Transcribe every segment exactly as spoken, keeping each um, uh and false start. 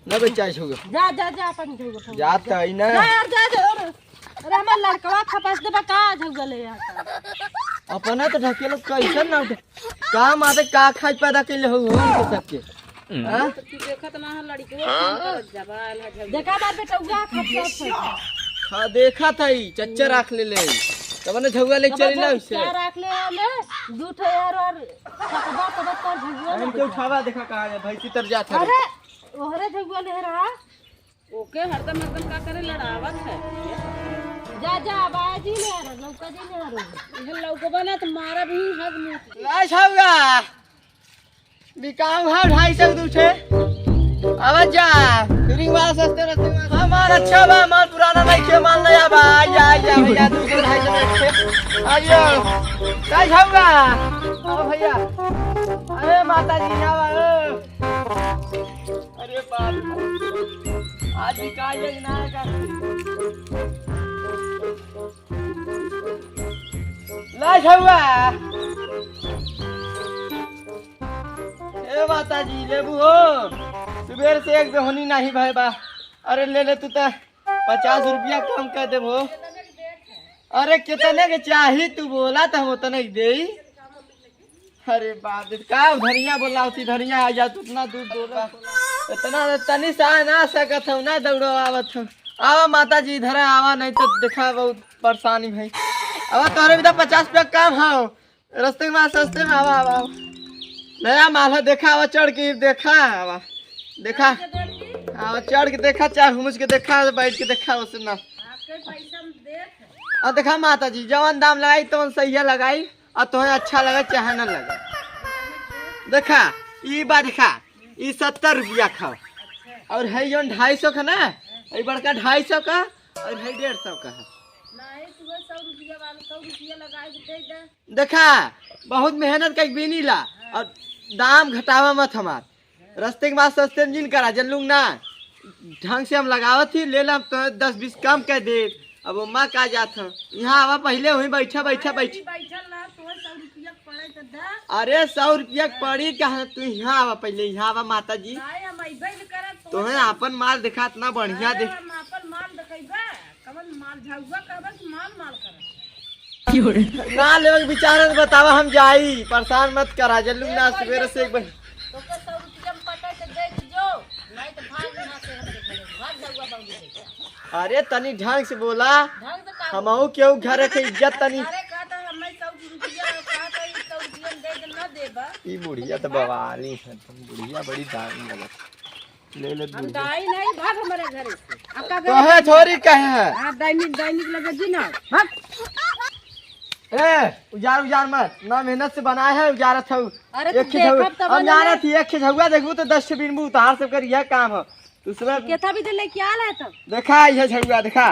ना बेचाई छौगा। जा, जा, जा, अपन झौगा, झौगा। जा तई ना। जा यार, जा, जा, और, अरे, हमार लड़कवा खपास देबा का झौगा ले आता? अपना तो ढकेलो कैसन ना उठे। का माते का खाई पैदा कैले हो, हो इनके सबके? हाँ? तो तू देखत ना है, लड़कवा काम करत जबाल है, झौगा। देखा हमार बेटौगा खपास है। हाँ, देखा था ही, चच्चा राख ले ले। तब ने झौगा ले तब चली ना झौ-, उसे। क्या राख ले ले? दू ठो यार और खपबा, तब तोर झौगा अरे, लगे। इनके उठावा, देखा कहाँ है, भैंसी तर जात है। अरे, ओहरे झौगा ले रहा। ओके हरदम हरदम का करे लड़ावत है। जा, जा, अब आया जी ले आ रहा, लौका जी ले आ रहा। इधर लौकबा ना तो मारा भी हग मुंह। ला छौगा, बिकाऊ है ढाई सौ दू छे। अब जा, फिरिंग वाला सस्ते रहते हैं। हमार अच्छा बा, माल पुराना नहीं खे, माल नया बा। आ जा, आ जा भैया, दू सौ ढाई सौ में एक छे। आइयो, ला छौगा। आओ भैया। अरे माता जी, ना बा, ओ। अरे बाप रे। आज भी का ये ना है का? ला छौगा। ए माता जी, लेबू हो? सुबेर से एक बेहोनी नाही भय बा। अरे ले ले तू त पचास रुपया कम कर देबो। अरे कितने के चाही तू बोला त हम उतने के देई। अरे बाप रे, का धनिया बोला होती, धनिया आ जा, तू इतना दूर बोला। इतना तनी सा ना सकत हूँ, ना दौड़ो आवत हूँ। आवा माता जी, इधर आवा, नहीं तो देखा बहुत परेशानी भाई। आवा तोहरे भी तो पचास रुपया काम हो, रस्ते में सस्ते में आवा, आवा, आवा। नया माल है, देखा, आवा चढ़ के देखा, आवा। देखा, आवा चढ़ के देखा, चाहे हुमुच के देखा, बैठ के देखा, उसे ना। आ देखा माता जी, जवन दाम लगाई, तवन सहिया लगाई। आ तोहे अच्छा लगे चाहे न लगे। देखा, ई बा देखा, ई सत्तर रुपया खाओ। और है जौन ढाई सौ का ना, ई बड़का ढाई सौ का, और है डेढ़ सौ का है। नहीं, तू सौ रुपया वाला, सौ रुपया लगा के दे दे। देखा, बहुत मेहनत का बीनी ला, और दाम घटावा मत हमार। रस्ते के बाद सस्ते में जिन करा, जल्लू ना। ढंग से हम लगावत ही, ले ला, हम तो दस बीस कम कर दे। अब वो माँ का जात ह, यहाँ आवा पहले, वहीं बैठा, बैठा, अरे, बैठ। बैठल ना, तोहे सौ रुपया के पड़े तो दा। अरे, सौ रुपया के पड़ी कहाँ? तू यहाँ आवा पहले, यहाँ आवा माता जी। नहीं, हम अइबे न करब, तोहे तोहे आपन माल देखा, इतना बढ़िया अरे, देख। हम आपन माल देखइबे, कवन माल झउआ कहबे कि माल, माल करब। ना लेवे के विचार है तो बतावा, हम जाई, परेशान मत करा, जल्लू ना, सुबेरे से एक बार। तोके सौ रुपया में पटा के दे दीजो, नहीं तो भाग यहाँ से हमरे घरे, भाग जाऊगा बाबू जी। अरे तनी ढंग से बोला, ढंग से का हमहू बोली? केहू घरे के इज्जत तनी। अरे का तो हमें सौ रुपया, का तो ई सौ रुपया में दे दे, ना देबा। ई बुढ़िया तो बवाली है, तुम बुढ़िया बड़ी दान लगत। ले ले हम बुढ़िया। दाई नहीं, भाग हमारे घरे से। अब का तोहे करे? थोड़ी कहे है। हाँ, दैनिक, दैनिक लगे जी ना, भाग। ए, उजार, उजार मत। ना मेहनत से बनाए है, उजारत हऊ। अरे, एक तो खिझौआ। देखब तब हम ना जानत ले। ही, एक खिझौआ देखबू तो दस ठे बीनबू, उतार सब कर यह काम है। दूसरा केथा भी दे लेके आ ले तब। देखा, यह झौआ देखा।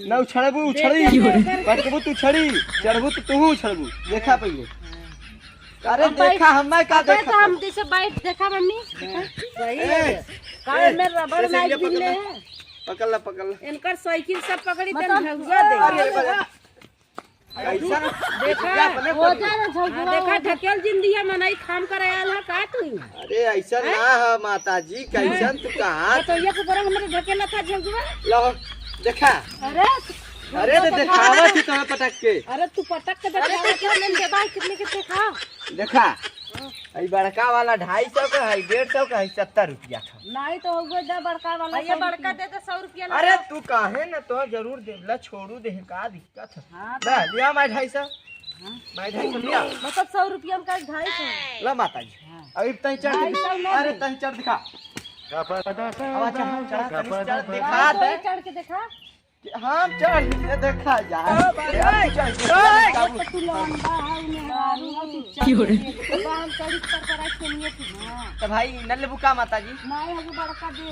ना उछड़बू, उछड़ी। देखे, देखे। पटकबू तू उछड़ी, चढ़बू तो तू उछड़बू। देखा पहले। अरे अब देखा, बैठ, हमें का अब बैठ, देखा हम तू? जैसे बैठ, देखा मम्मी, देखा। सही ए, है। कान ए, में रबड़ जैसे नाइक ये भी पकड़ ले ले। हैं। पकड़ ला, पकड़ ला। इनकर साइकिल सब पकड़ी, तन मतलब, झगुआ दे। अरे, अरे, अरे। ऐसा ना, देखा, जा अपने हो पकड़। जा ना झगुआ, हाँ, देखा, हो जा। ढकेल जिन दिया मनई खाम कर आयल है का तू? अरे, ऐसा हैं? ना है माता जी, कैसन तू कहा? तो ये तो बड़ा हमरे ढकेला था झगुआ। लो, देखा। अरे, अरे, तो तो देखा। देखावत ही तुम्हें पटक के। अरे, तू पटक के अरे, देखा। तो क्या लेन के भाई, कितने के देखा? देखा, ई बड़का वाला ढाई सौ का है, डेढ़ सौ का है, सत्तर रुपया का। नहीं तो हो गए, दे बड़का वाला, ये सौ बड़का रुपया। दे दे, सौ रुपया अरे लगा। तू काहे न तो जरूर देवला, छोड़ू दे, का दिक्कत है? हाँ, ले, लिया माई ढाई सौ। हाँ। माई ढाई सौ लिया। मतलब सौ रुपया में का ढाई सौ? ला माता जी। हाँ। अभी तई चढ़ के ढाई सौ दिखा। ना अरे दे। तई चढ़ दिखा। अब चढ़, चढ़, तनी चढ़ दिखा हाँ, दे। चढ़ के देखा। हम चढ़ के देखा जा। अरे, चढ़ के ओए, देखा। ये तो तू लौंडा है, मेहरारू है, तू चढ़ के। की हो रे? तो हम चढ़ी पर पर आज सुनिए तू। हाँ। तो भाई, न लेबू का माता जी? नहीं, अभी बड़का दे।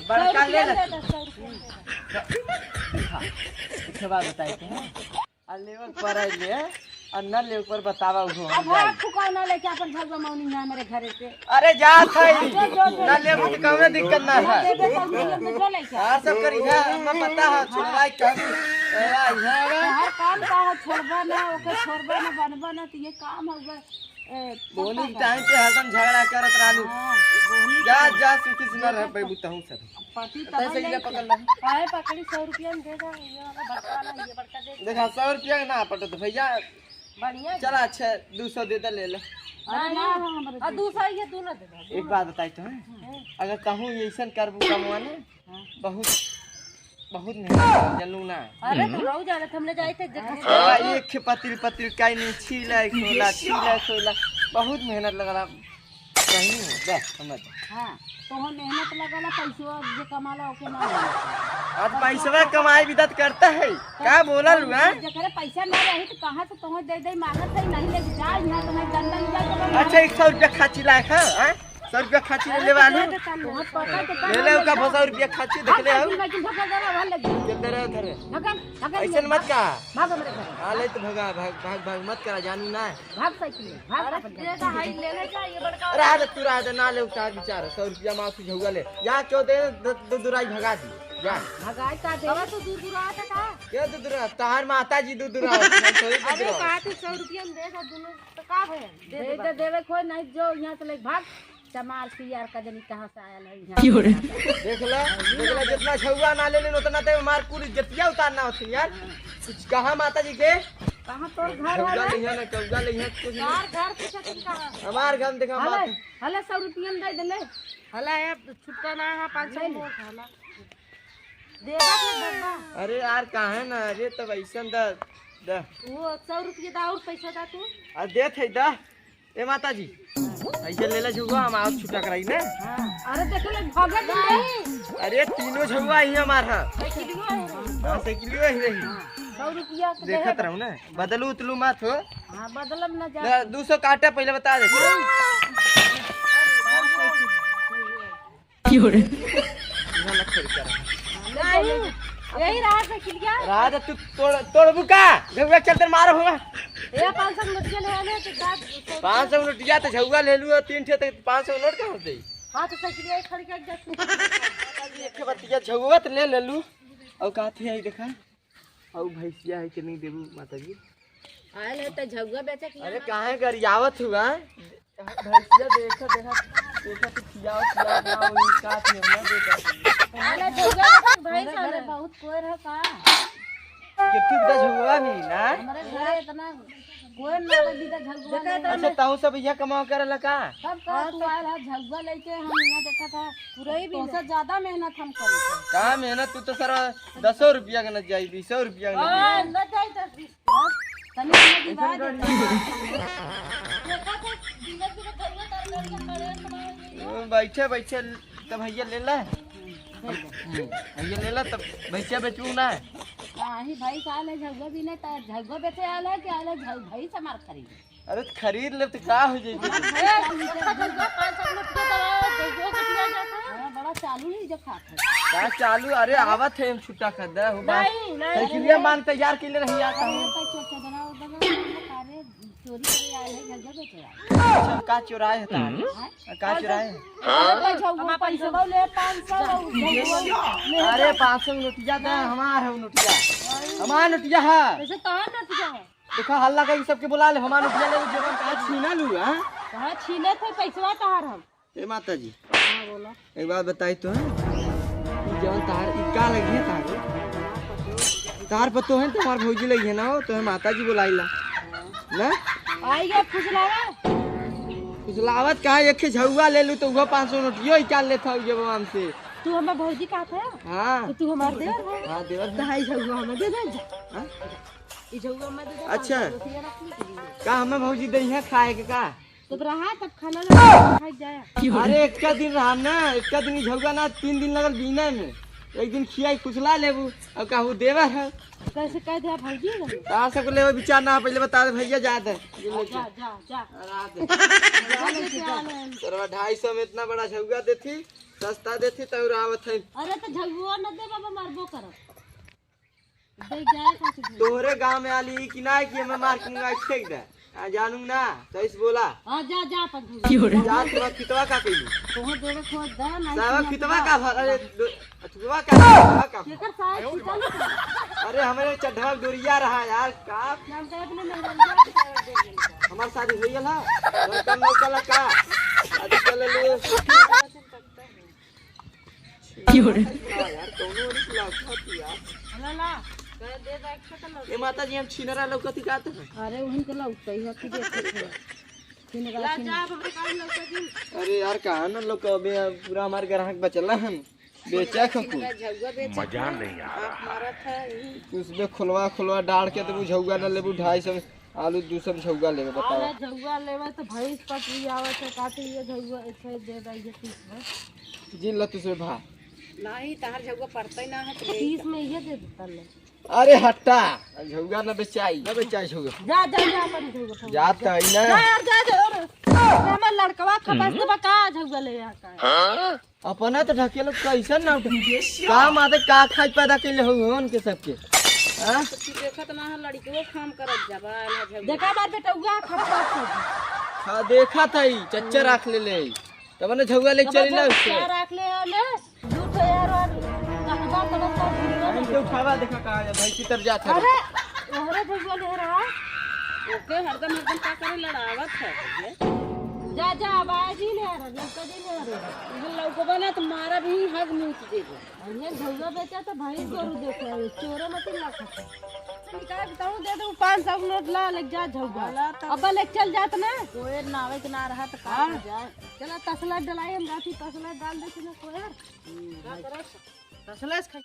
बड़का सौ रुपया ले ले। दे दे, सौ रुपया दे दे। हाँ, एक बात बताई थे। आ लेवक पर आई ले। और न लेवक पर बतावा उहो हम अब जाई। हाथ फुकाओ ना लेके अपन भगवा मौनी ना मेरे घरे से। अरे जा थाई। जो, जो, जो। न लेवक तो कौनो दिक्कत ना ना है। लेबे तो उनके लिए तो जो लेके आ। हाँ, सब करी है, हमें पता है, छोड़वाई कब। ए, आई है। हर काम का है, छोड़बा ना, ओके छोड़बा ना, बनबा ना, तो ये काम होगा। ए, बोनी के टाइम पे हरदम झगड़ा करत रहलू। हाँ, बोनी जा, के जा, सुखी से ना रह पैबू तहूँ सब। पति तब तैसे ही नहीं ले पकड़ ले। काहे पकड़ी, सौ रुपया में दे दे, ये वाला बड़का वाला, ये बड़का दे दे। देखा, सौ रुपया के ना पटत भैया। बढ़िया है। चला, अच्छा, दू सौ दे दे, ले ले। अरे ना, ना, हमारे और दू सौ ये दोनों दे दे। एक बात बताई तो है, हम्म। अगर कहूँ ये ऐसन करबू कमवा ने, हाँ। बहुत, बहुत मेहनत कर, जानलू ना। अरे, तो रहू जानत, हमने जाए थे, जगह से। अरे, एक खे पतिल, पतिल काई नहीं, छीला, खोला, छीला, खोला। बहुत मेहनत लगला। सही है, बस, समझ। हाँ, तो हम मेहनत लगला, पैसवा जे कमाला, ओके ना लगला। आज पैसवा कमाई भी दत करता है, का बोला लू, हाँ? जेकरे पैसा ना रही, तो कहाँ से तोहे दे दे, मांगत है, नहीं ले जा, यहाँ तो नहीं गंदा नहीं जाए, तो अच्छा, एक सौ रुपया खाची लायक है, हाँ? सौ रुपया खाची ले लेवा लू। ले ले, ओका सौ रुपया खाची देख ले, आओ। चल दे रहे, धरे। ऐसन मत कहा। भाग हमरे घर। आ ले तो भगा, भाग, भाग, भाग, मत करा, जानू ना। भाग साइकिल में, भाग अपन घर। ये तो हाई ले ले जा, ये बड़का। अरे, आ दे, तू रहा दे, ना ले, उतार विचार, सौ रुपया माँ से झउआ ले। या क्यों दे, दो, दो दुराई भगा दी, जा। भगाई का दे? बाबा, तू दूर दूर आया था का? क्या दूर दूर आ? तार माता जी दूर दूर आ, हम थोड़ी दूर दूर आ। अरे, कहा थी सौ रुपया में दे दे, दोनों तो का भय? दे दे दे, बाबा। देवे खोए नहीं, जो यहाँ से ले भाग। चमार सियार का जनी कहाँ से आयल है यहाँ? क्यों रे? देख ला, देख ला, जितना झउआ ना ले लेन, उतना ते मार कुल इज्जतिया उतारना होती यार। कुछ कहा माता जी के? कहाँ तोर घर है झउआ रे? ले है ना, कौआ ले है, कुछ नहीं। यार, घर पूछा तुम कहाँ? हमार घर देखा हले, बात। हले, सौ रुपया में दे दे ले। हला है, छुट्टा ना है, पाँच सौ ले ले। नोट हला। दे दे, दे दे। अरे यार, काहे ना, अरे तब ऐसन दा, दा। वो सौ रुपया दा और पैसा दा तू। आ, देत है दा। ए माता जी, ऐसे ले ले झुआ, हम आउर छुट्टा कराई ना। हाँ। अरे देख ले, भगत नहीं। अरे तीनों झुआ ही हमार है। साइकिलियो है। हाँ, साइकिलियो ही रही। हाँ, सौ रुपया के देखत देहे। रहू ना, बदलू उतलू मत हो। हाँ, बदलब ना जा। ले, दू सौ काटे, पहले बता दे। हाँ। क्यों रे? इहाँ ना खरीद कर। नहीं, यही रहा साइकिलिया। राज, तू तोड़, तोड़बू का? झउआ के चलते मारो हुआ। ए, पाँच सौ के नोटिया ले आले, तो का? पाँच सौ के नोटिया तो झउआ ले लू, तीन ठे तो पाँच सौ के नोट का होते? हाँ, तो साइकिलिया खड़ी कर जा। एक बतिया झउआ तो ले ले लू। और कहा थी, आई देखा। अउ भैंसिया है कि नहीं देबू माता जी? आयल है त झउआ बेचे कि अरे ना? काहे गरियावत हुआ? भैंसिया देखा, देखा, देखा तो खियाओ, खियाओ ना, वही का थी, हम ना देता। आयल है झउआ बेचे कि भैंस हमरे आयल घरे है? बहुत कोयर है का? ये ठीक दा झउआ नहीं ना? हमरे घरे इतना कोयर ना लगी दा झउआ देखा नहीं। तो अच्छा, ताऊ सब यह कमाओ करला का? तब का हाँ, तू तो आयल है झउआ लेके, हम यहाँ देखा था। पूरा ही भी तोसे ज्यादा मेहनत हम करी। का मेहनत? तू तो सारा दसो रुपया के न जाई, बीसो रुपया के न जाई। हाँ, न जाई दस बीस। हाँ? तनी तनी की बात है। ओ, बैठे बैठे तब भैया ले ला। भैया ले ला तब भैया बेचू ना। हाँ, ही भाई का ले झगो भी नहीं, त झगो बेचे आले कि आले झग-, भाई से मार खरीद। अरे तो खरीद ले तो का हो जाई? ए, अच्छा, झगो पाँच सौ रुपया दवा, झगो के पिया जाता है। हाँ, बड़ा चालू ही जो खात है। का चालू? अरे आवत है, हम छुट्टा खरीदा हो बा। नहीं, नहीं, साइकिलिया नहीं। मांग तैयार के ले रही आता अरे, हूँ। तो चो-, चोदना उदना, अरे, चोरी करे आए हैं, झगो बेचे आए। अच्छा, का चोराए है तार? हाँ? का चोराए है? अरे, तो झगो हम अपन पैसा झगो ले पाँच सौ, झगो ले। अरे, पाँच सौ नोटिया दे, हमार है नोटिया। हमार नोटिया है। वैसे कहाँ नोटिया है? देखा, हल्ला करके सबके बुला ले, हमार नोटिया ले, जेबन कहाँ छीना लू, हाँ? कहाँ छीने थे पैसवा तहार हम? ए माता जी, हाँ, बोला। एक बात बताई तो, ई जवन तहार, ई का लगी है तहार? तहार पतो है, तहार भौजी लगी है ना हो, तो है माता जी बुलाई ला। ना? आई गया, फुसलावा। फुसलावत का, एक झउआ ले लू, तो वो पाँच सौ नोटियो निकाल लेता हूँ जेबवा में से। तू हमार भौजी का था? हाँ। तो तू हमार देवर है? हाँ, देवर है। तो हाई झउआ हमें दे दे। हाँ? ई झउआ में दे दे, अच्छा। पाँच सौ रुपया रख ली। का हमें भौजी दे है खाए के का? तब रहा, तब खाना ना खाई जाया। अरे, एक्का दिन रहा ना, एक्का दिन ई झउआ ना, तीन दिन लगल बीने में। एक दिन खियाई फुसला लेबू, अब कहू देवर है। कैसे कह दिया भौजी ना? तार सबको लेवे विचार ना, पहले बता दे भैया, जा दे। ये ले जा, जा। जा, जा। और आ दे। जा, जा, जा। सरवा ढाई सौ में इतना बड़ा झउआ देती, सस्ता देती, तब आवत है। अरे, तो झउआ न दे बाबा, मारबो करब। दे जाए का तुझे? तोहरे गांव में आली कि ना कि हमें मार के मुंगा फेंक दे। आ जानू ना, तो इस बोला। हाँ, जा, जा, अपन तू। क्यों रे? जा, तोरा खितवा का कइलू? तोहर देवे खोज दे, नहीं सावा तो खितवा का भर, अरे, दो-, खितवा का, खितवा का? केकर साया खींचा नहीं था? अरे, हमारे चड्ढवा डोरिया रहा यार, का? हम तो अपने मेहरंगा के साया दे देंगे। हमार शादी होई गेल है, लड़का मौका लगा, शादी कर ले लिए। क्यों रे? हाँ यार, कौनो रिश्ता था यार। ला, ला, दे, दे, एक सौ का लौटा। ए माता जी, हम छिनरा लौकती का तो है? अरे, वहीं के लौटते ही होती देखते थे। छिनरा, ला, छिन- जा, अब हमरे काम लौटा दी। अरे यार, कहाँ ना लौका, अबे पूरा हमार ग्राहक बचला हन। बेचा खकू। झउआ बेचा मजा नहीं आ रहा। आँख मारत है, ई। उसमें खोलवा, खोलवा डाल के तो वो झउआ ना लेबू, ढाई सौ आलू, दू सौ झउआ लेबे, बताओ। अरे झउआ लेबे तो भैंस पटरी आवत है, काटे ये झउआ, ऐसे दे दे, ये तीस में। जी ला तुझे भा। नहीं, तहार झउआ पड़ते ना है, तो ले तीस में ये दे देता ले। अरे हट्टा, झउआ ना बेचाई। ना बेचाई झउआ। जा, जा, जा, अपन झउआ उठाओ। जात है ना। जा यार, जा, जा, और हमार लड़कवा खपास हम्म। देबा का झउआ ले यहाँ का है? हाँ? अपना तो ढकेलो कैसन ना उठे। का माते का खाई पैदा कैले हो उनके सबके? हाँ? तो तू देखत ना है, लड़कियों काम करत जाबा, आयल है झगड़ा। देखा बार बेटउआ खप्पा से। हाँ, देखा था ही, चच्चा रख ले ले। तब ने झगड़ा ले तब चली ना झगड़ा उससे। क्या रख ले आले? झूठ है यार, और कहबा तब तो झूठ है। इनके उठावा देखा कहाँ है, भाई की तरफ जात है। अरे, ओहरे झगड़ा ले रहा। ओके हरदम हरदम का करे लड़ावत है भैया? जा, जा, अब आया जी ले आ रहा, लड़का जी ले आ रहा। ये लौकबा ना तो मारा भी हग मूत देबो। और ये झउआ बेचा तो भाई गोरू देखो, चोरे मत ना खाता। निकाल के तहूँ दे दो, पाँच सौ के नोट ला, लग जा झउआ। ला तो अब ले चल जात ना। कोयर नावे के ना रहा तो का हाँ। कर जाए? चला तसला डलाई, हम राती तसला डाल देते ना कोयर। हम्म, का करत? तसला से खाई।